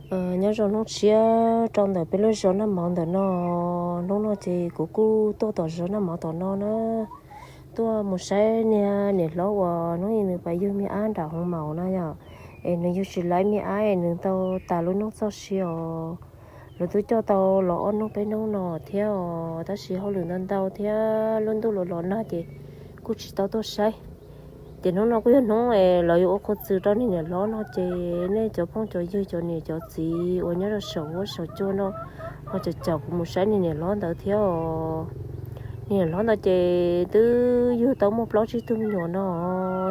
Nyob zoo hnub tshiab rau ntawm peb lub zos Naj Mov ntawm no. Hnub no ces kuv kuj tuaj tom zos Naj Mov tom no na, tuaj mus saib niag niam hlob uas hnub ib nws pais yug me ab nram hoo maum na yom, es nws yug tsis laib me ab es nws tau tas lub neej txoj sia os. Lawv twb coj tau los ob hnub peb hnub no thiab os, tab sis hauj lwm ntau ntau thiab lub ntuj los los nag ces kuj tsis tau tuaj saib. Ces hnub no kuj yog hnub es lawv yuav ua qhua txwm rau niag niam hlob no, ces nej cov phooj cov ywg cov niam cov txiv uas nyob rau saum huab saum cua no ho caum caum kuv mus saib niag niam hlob ntawd thiab os. Niag niam hlob ntawd ces twb yug tau muaj plaub tsib tug me nyuam no,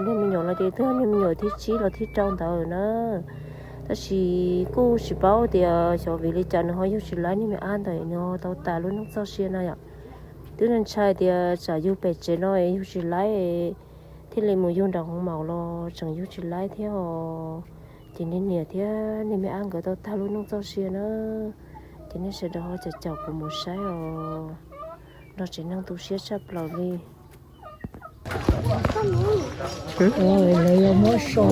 niag me nyuam no ces twb yog niag me nyuam thib tsib los thib rau ntawd na. Tab sis kuj tsis paub tias xyov vim li cas nws ho yug tsis laib niag me ab ntawd nws ho tau tas lub neej txoj sia no yom. Twb ntshai tias tsam yug pem tsev no yug tsis laib thiaj li mus yug nram hoo maum los tseem yug tsis laib thiab os. Ces niag niam thiab niag me ab nkawd tau tag lub neej txoj sia na. Ces nej sawv daws ho caum caum kuv mus saib os, nrog tsev neeg tu siab tshaj plaws li. Lawv yuav muab so,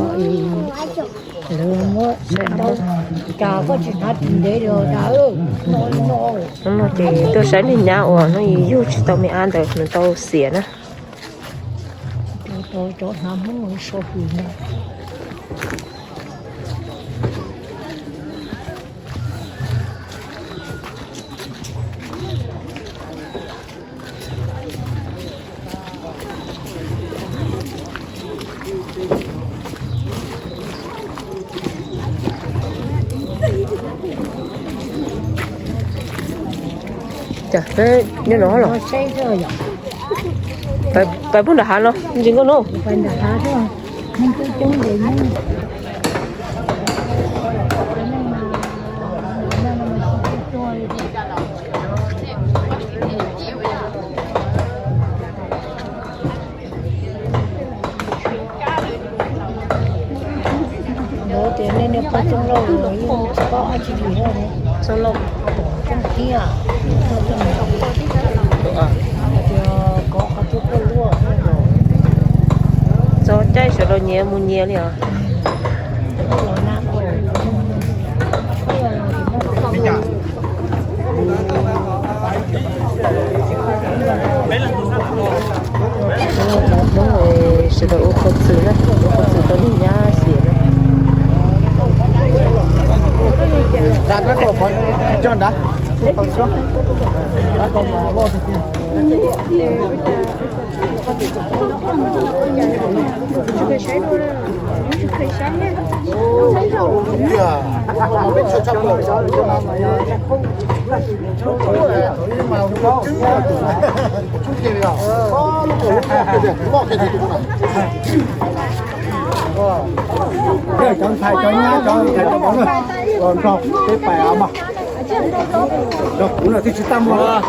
lawv yuav muab so, cas koj tsis hnav ris ntev li os. Hnub no ces tuaj saib niag nyab uas hnub yug tsis tau me ab ntawd nws tau xiam na. Cov hnav Hmoob so hwm na. Cas peb nyob no los? Pais puag nram hav no ntsis nkauj no. Ntawd tias nej niag pog Txooj Lauj los yeej tsis paub dab tsi li thiab. Txooj Lauj, Txooj Thiab, tias kov qhov tsua quaj luaj. Txog caij sawv daws nyias mus nyias li os. Hnub no cov Hmoob sawv daws ua qhua txwm na, ua qhua txwm rau niag nyab xiam na. Cov ntxhais cov nyab cov ntxhais cov vauv los nrog peb pais os mog. Cov kuv no twb tsis tag muag.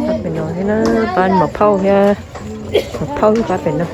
Pab pem no thiab na, pab maum phauj thiab, maum phauj thiab pab pem no.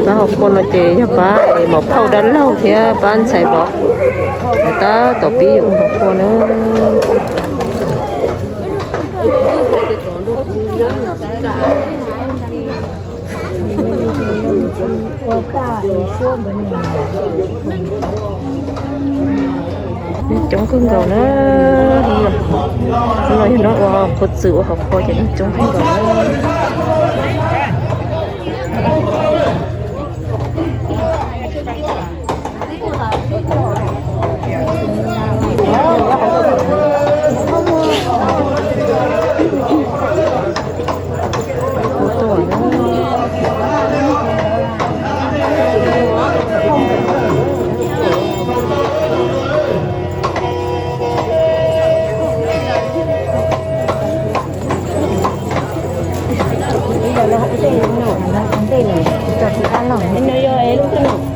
Pab hauv qhua no ces yog pab maum phauj dab laug thiab pab ntxhais vauv, tab tom pib ua hauv qhua na. Coob kawg nkaus na. Hnub no yog hnub ua qhua txwm ua hauv qhua ces neeg coob kawg nkaus na.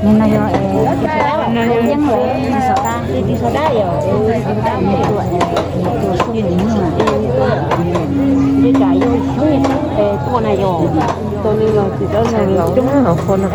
Nim no yog, nim no yog, nim no yog, nim no yog, Ces yog hauv phauj na, hauv phauj no.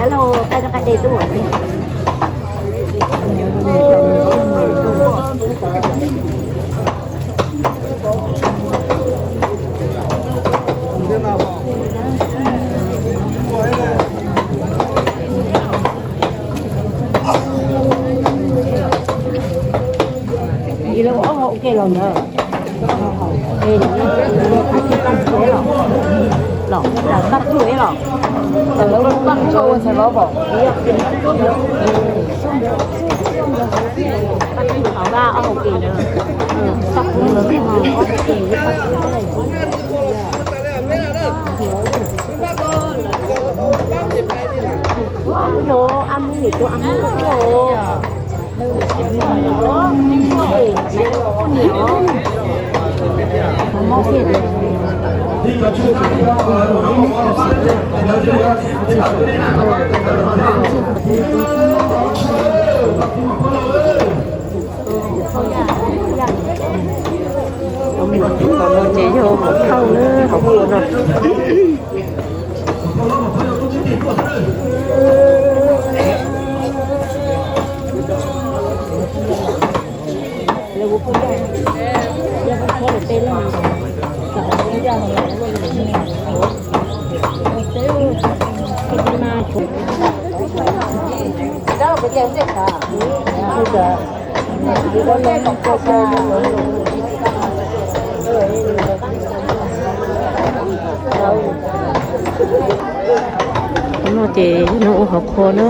Hnub no ces yog hnub ua hauv qhua na,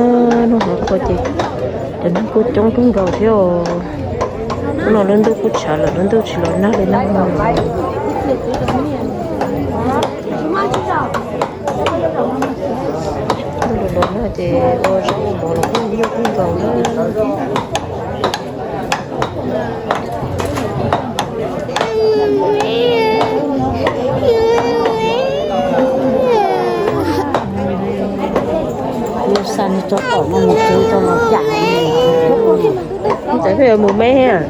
hnub hauv qhua ces cov neeg kuj coob kawg nkaus thiab os. Hnub no lub ntuj kuj tshav lawm, lub ntuj tsis los nag li na. Ntuj los nag ces ua zaub ua mov los kuj nyuaj kawg nkaus na. Lub xa nws tso tom no mus tsev tso los cam. Ntxawm pheej yuav mus me thiab.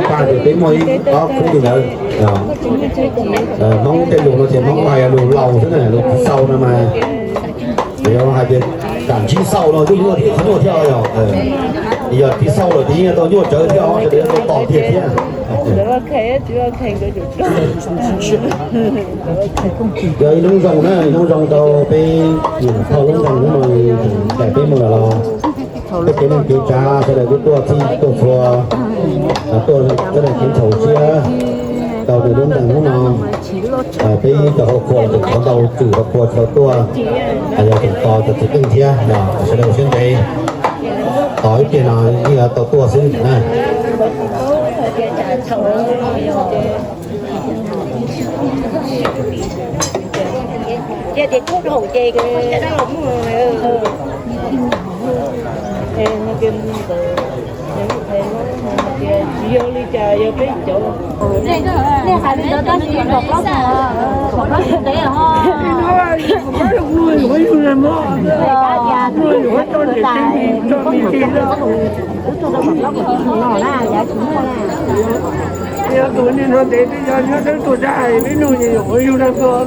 Pab ces peb muaj ib ob khub li ntawd. Hmoob tej lus no ces Hmoob hais lus laus xwb na, lus txiv xaus no mas yuav hais tias kam txiv xaus no kuj nyuaj thiab, tsis nyuaj thiab yog. Yog txiv xaus lawm ces yeej tau nyuaj tsawv thiab os, sawv daws tau tos tiag thiab. Yog ib hnub zoo na, ib hnub zoo rau peb niam phauj lub nroog hnub no daim peb mus lawm los peb kev neej kev tsav sawv daws kuj tuaj txhij tuaj txhua, tuaj sawv daws kev txhaum siab rau nws lub nroog hnub no. Peb cov hauv qhua los tseem thov ntau tswm rau qhua tsis tau tuaj, yog tseem tos cov txiv neej thiab, sawv daws siab ntev, tos ib pliag no yeej yuav tau tuaj xwb na. Ces tias tub dhau ces dab los muaj. Tsis yog li cas, yog peb cov. Nej hais li ntawd tab sis kom plaub, kom plaub tsev ho. Yog tus niag no ntev twb yog nyob sab tuaj sab hais peb nug ces yuav yug rau tua.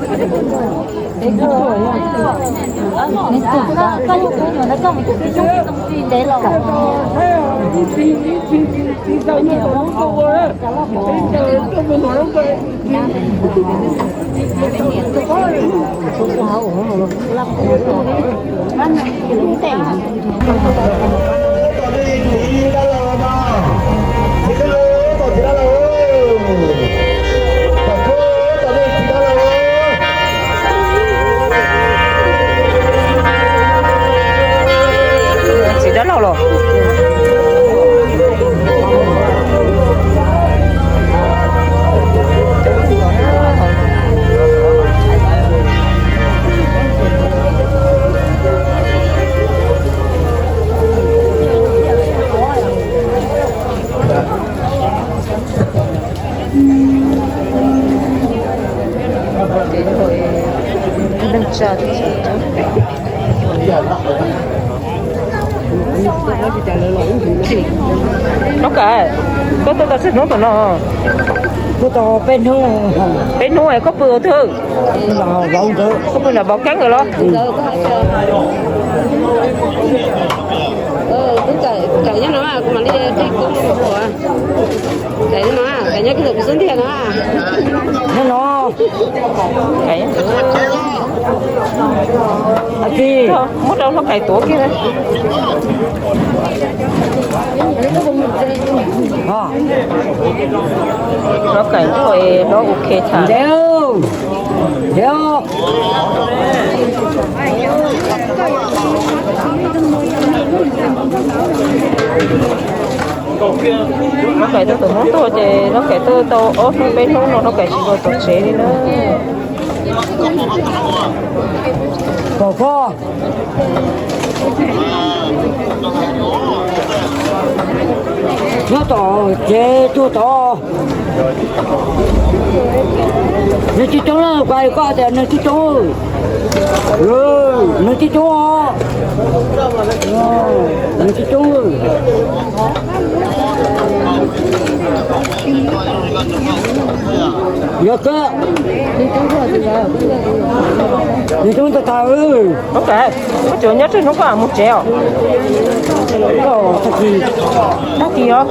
Txiv dab laug los. Nub Kaim, koj tuaj tau tsawg hnub tom no? Tuaj tau peb hnub. Peb hnub es koj pw ua twg? Koj pw nram Vauv Keeb lawm los? Nyob no, nyob no. Muab rau Hlob Kaim tuav kiag. Hlob Kaim tuaj es Hlob ua ke tham. Hlob Kaim tuaj tom Hmoob tuaj ces Hlob Kaim tuaj tau ob hnub peb hnub no Hlob Kaim tsis los tom tsev li na. Kom koj nyob tom tsev tuaj tod. Nws tsis coob na, koj tias nws tsis coob. Nws tsis coob os. Nws tsis coob. Yog kawg. Nws coob tag tag. Koj tseem nyob tsawg hnub koj mam mus tsev os? Tag kis os.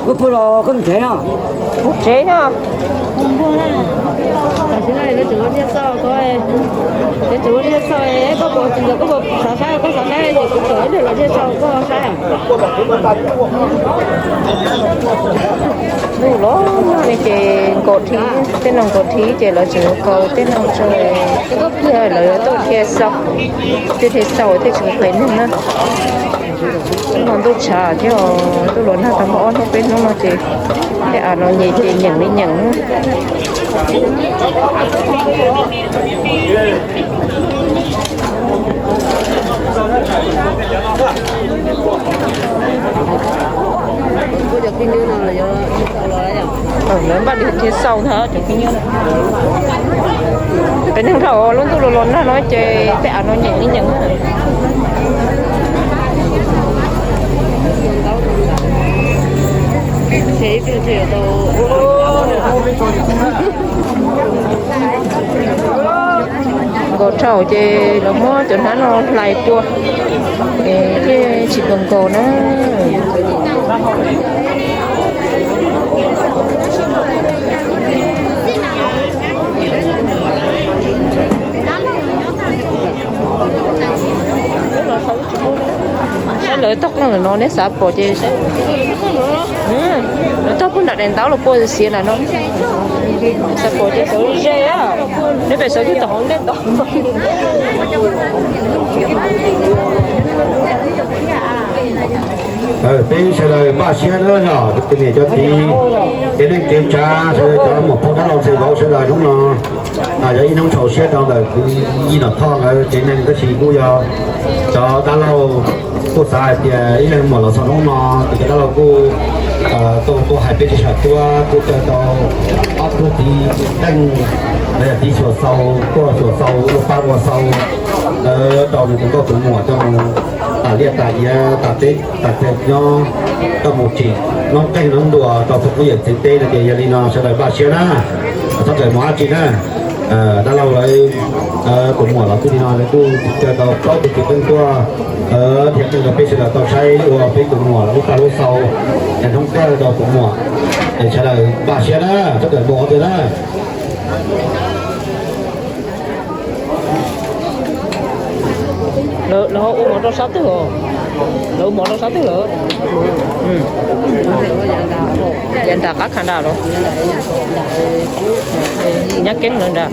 Koj pw los koj mus tsev no. Mus tsev no. Ntuj los nag li ces nkaus dhib, tej no nkaus dhib ces lawv tseem kaus tej no tso, yog lawv tuaj dhia xaus, tuaj dhia xaus tej tseem qis neeg na. Ntuj no ntuj tshav thiab, ntuj los nag tau ob hnub peb hnub no ces tej av no nyeem ces nyeem li nyeem na. Lawv npaj dhia xaus ntag cov kwv tij. Peb neeg dhau lub ntuj los los nag no ces tej av no nyeem li nyeem na. Nkaus dhau ces lawv muab cov hnab no hlais pua, thiaj tsis nkaus nkaus na. Saib lawv tog qeej ntawm no neb xav pom ces, lawv tog puag nram daim ntaub los puag xiav nram no. Xav pom ces sawv ze, neb pem sawv twg tom hauv ntej tod. Peb sawv daws npaj siab na yog tus niam cov txiv, kev neej kev tsav, sawv daws cov muam phauj dab laug txij vauv sawv daws hnub no yog ib hnub txaus siab rau ntawm kwv Yij Nom Thoj nkawd tsev neeg, tab sis kuj yog cov dab laug kuj xav hais tias ib leeg muam los txog hnub no ces cov dab laug kuj tuaj tuaj hais peb tsis sam tuab, kuj caw tau ob tug txiv teej los yog txiv xyuas xau, tuaj xyuas xau ua pab ua xau rau nws tus nkauj tus muam coj mus tas liaj tas iav tas teb tas chaw nyob, coj mus tsim noob qeej noob ntuas rau txhua qub yawm txwv teb no ces yog li no sawv daws npaj siab na, txhob txawm mus dab tsi na. Dab laug lawv tus muam los kuj li no lawv kuj caw tau plaub tug txiv teej tuaj dhia qeej rau peb sawv daws tau saib ua peb tus muam lub pab lub xau, hnub kawg rau tus muam. Es sawv daws npaj siab na, txhob txawm mus qhov twg na. Lawv ua mov rau sab twg os? Lawv ua mov rau sab twg lawm? Yav nram qab kha nram los? Nyab Keeb lawv nram.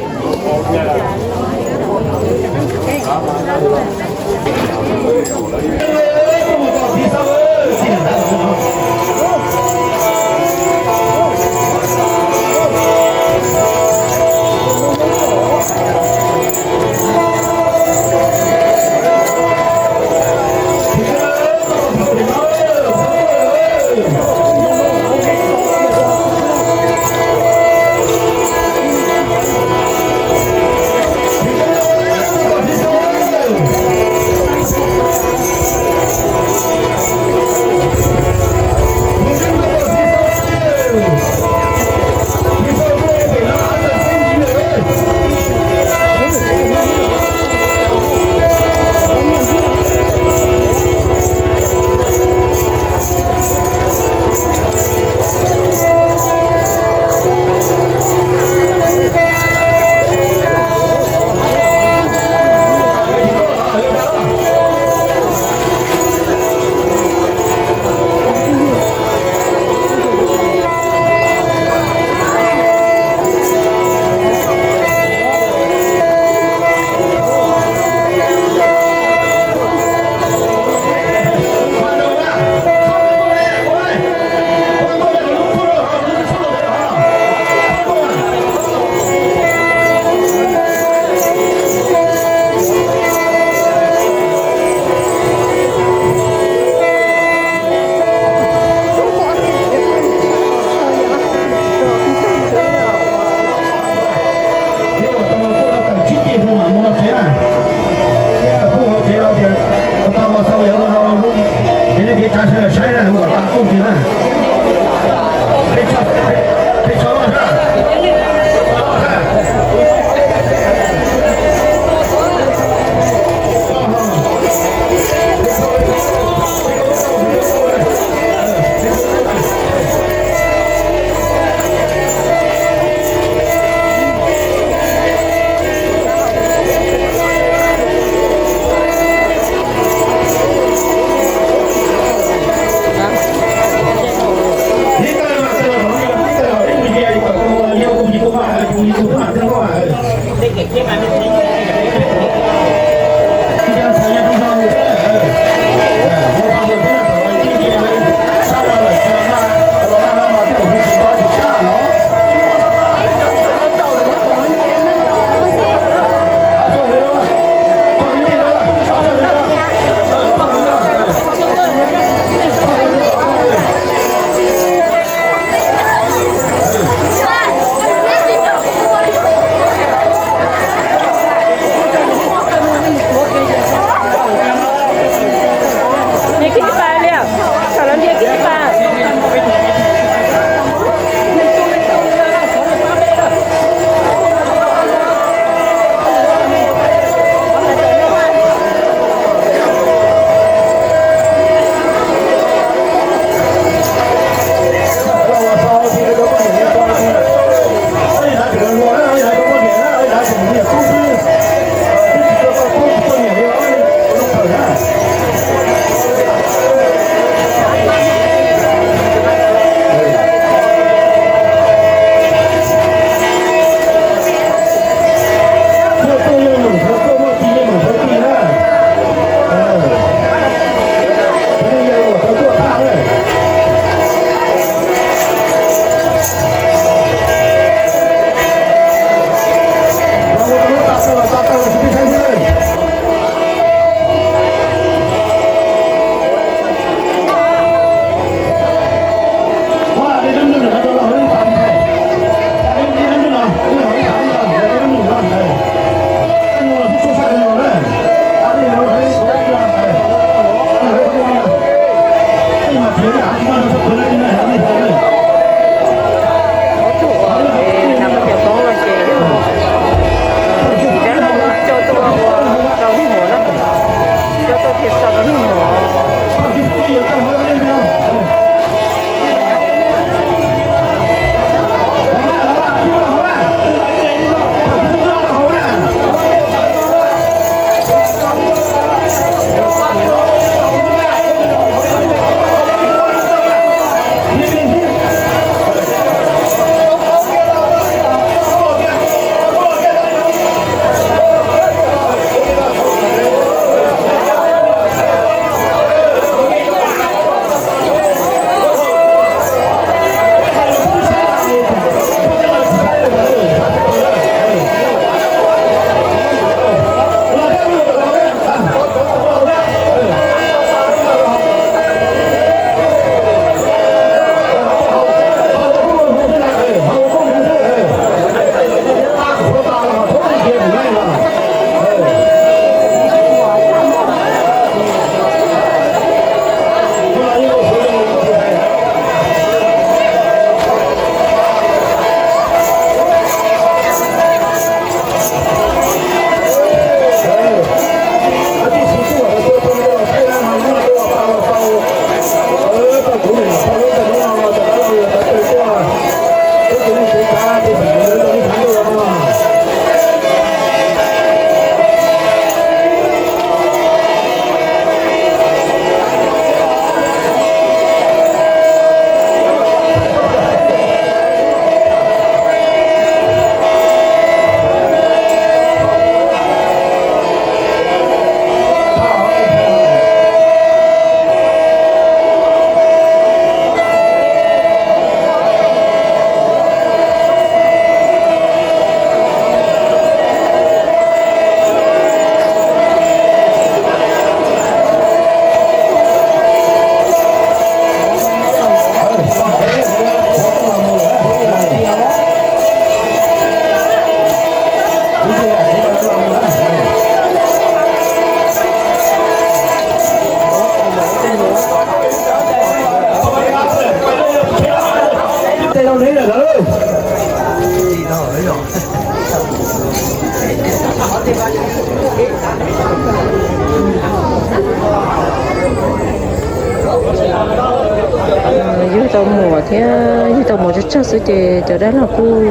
Thiab yug tau mov tsawg tsawg xwb ces cov dab laug kuj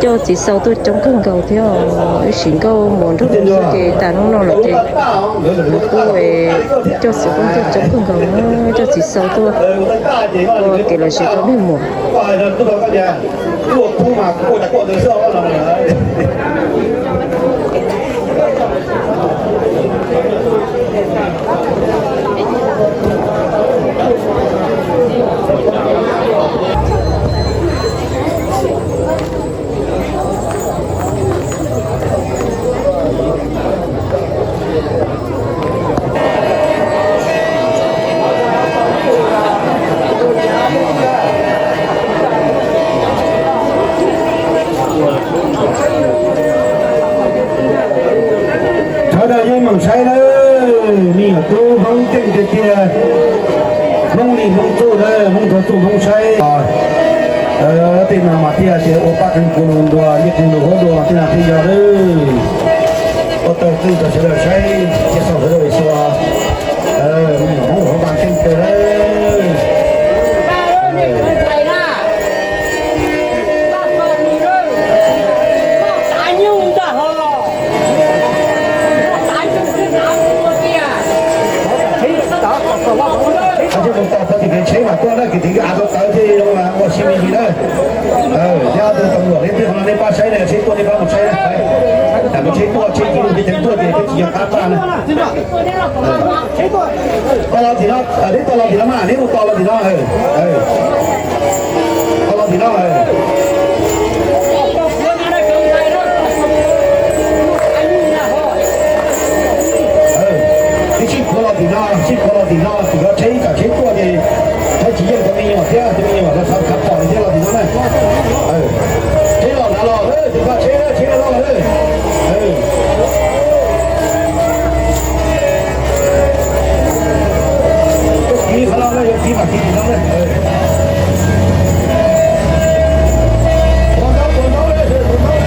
coj txiv xaus tuaj coob kawg nkaus thiab. Wb sim nkauj mov nrog xwb ces tas hnub no lawm ces kuj coj txiv xaus tuaj coob kawg nkaus, coj txiv xaus tuaj ua kev lom zem rau nej mus. Sawv daws yeej meem saib nawb, me nyuam tub Hmoob ceeb tiag tiag, Hmoob li Hmoob txuj nawb, Hmoob nthuav txuj Hmoob saib. Tej no mas thiaj tias ua paj qeeg kuv lus ntuas, nyiaj qeeg lus huab dua, tej no thiaj yog nawb. Ua tsaug txog sawv daws saib, cia xaus sawv daws xyuas. Me nyuam Hmoob ua paj qeeg kawg nawb. Tsis mus tos txog tim kev tsheb mas tuaj na, kwv tij, av tau tawv thiaj zoo ua si me ntsis na. Thiab tus tau luam nej twb qhov no nej pab saib na, tsheb tuaj nej pab mus saib na. Tam mus tsheb tuaj, tsheb cia li peb teev tuaj ces peb tsis nco qab paj na. Tau los tim no, neb tau los tim no mas, neb mus tau los tim no. Tau los tim no. Neb sib puav los tim no, sib puav los tim no, tim no tsheb, tsam tsheb tuaj ces tsheb tsis yeej tau me nyuam thiab, tus me nyuam los xav khab pom li thiab los tim no na. Tsheb los ntawd los, tim no tsheb, tsheb los lawm. Koj kiv qhov no na, yog kiv mam kiv tim no na. Tua ntaub, tua ntaub, tua ntaub.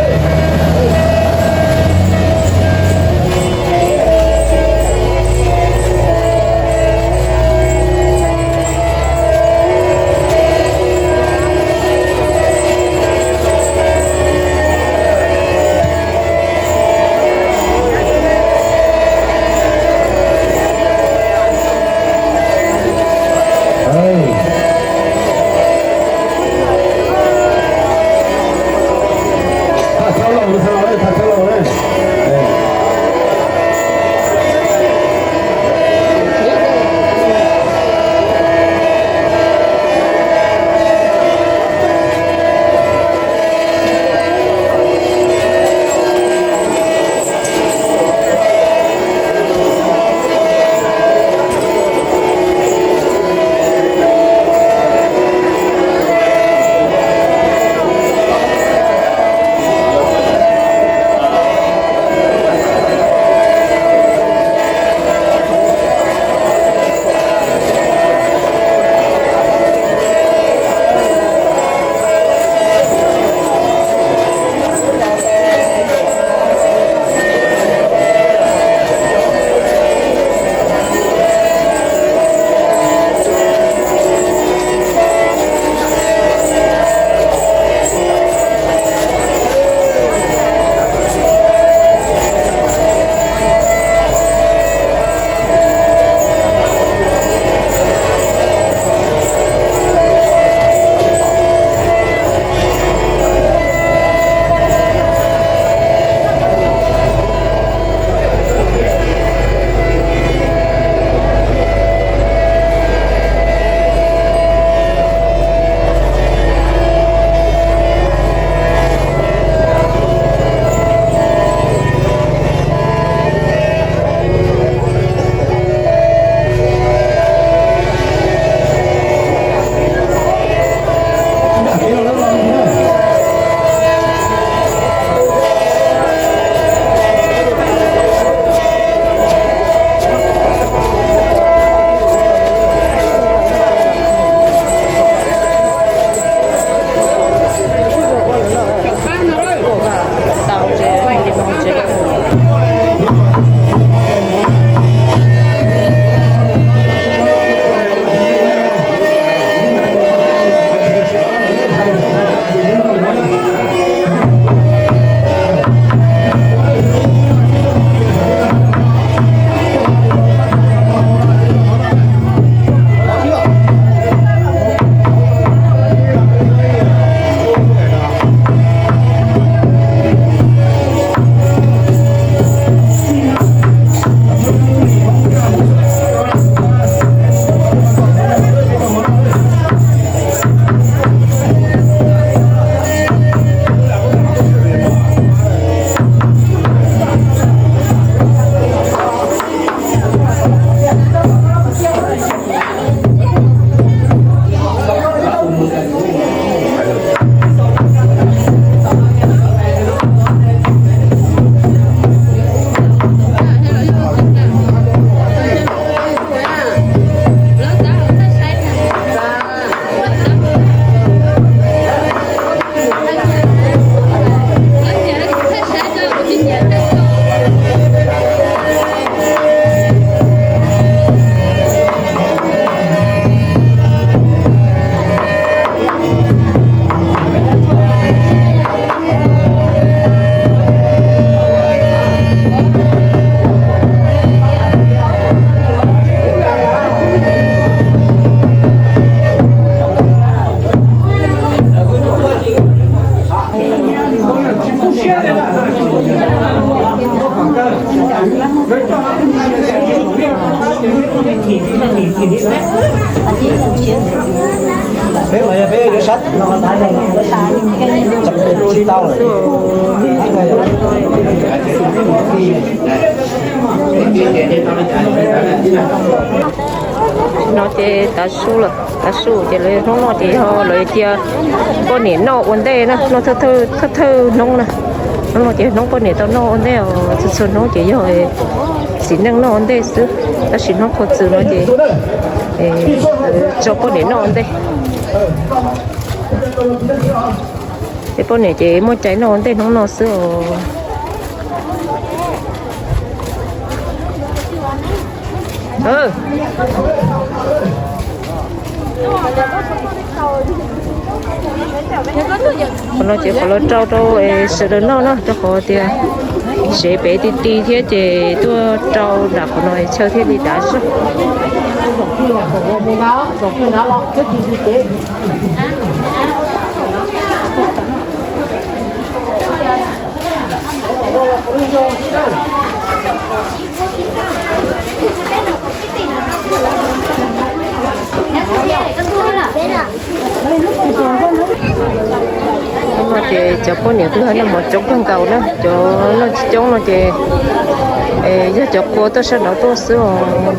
Peb mas yog peb yuav sab tsis tau lawm. No ces tav su lawm, tav su ces lawv hnub no ces yog lawv tias poj niam noj ua ntej na, noj thawj thawj hnub na. Hnub no ces hnub poj niam tau noj ua ntej os, txhua txhua hnub ces yog txiv neej noj ua ntej xwb, tab sis hnub qhua txws no ces tso poj niam noj ua ntej. Ces poj niam ces muaj cai noj ua ntej hnub no xwb os. Qhov no ces qhov lawv rau rau sawv daws noj na, rau qhov tias tsev pem ti ti thiab ces tuaj rau nram qhov no chaw thiaj li dav zog. No ces cov poj niam twb noj mov coob kawg nkaus na, cov noj tsis coob no ces yog cov qhua tuaj sab nraud tuaj xwb os.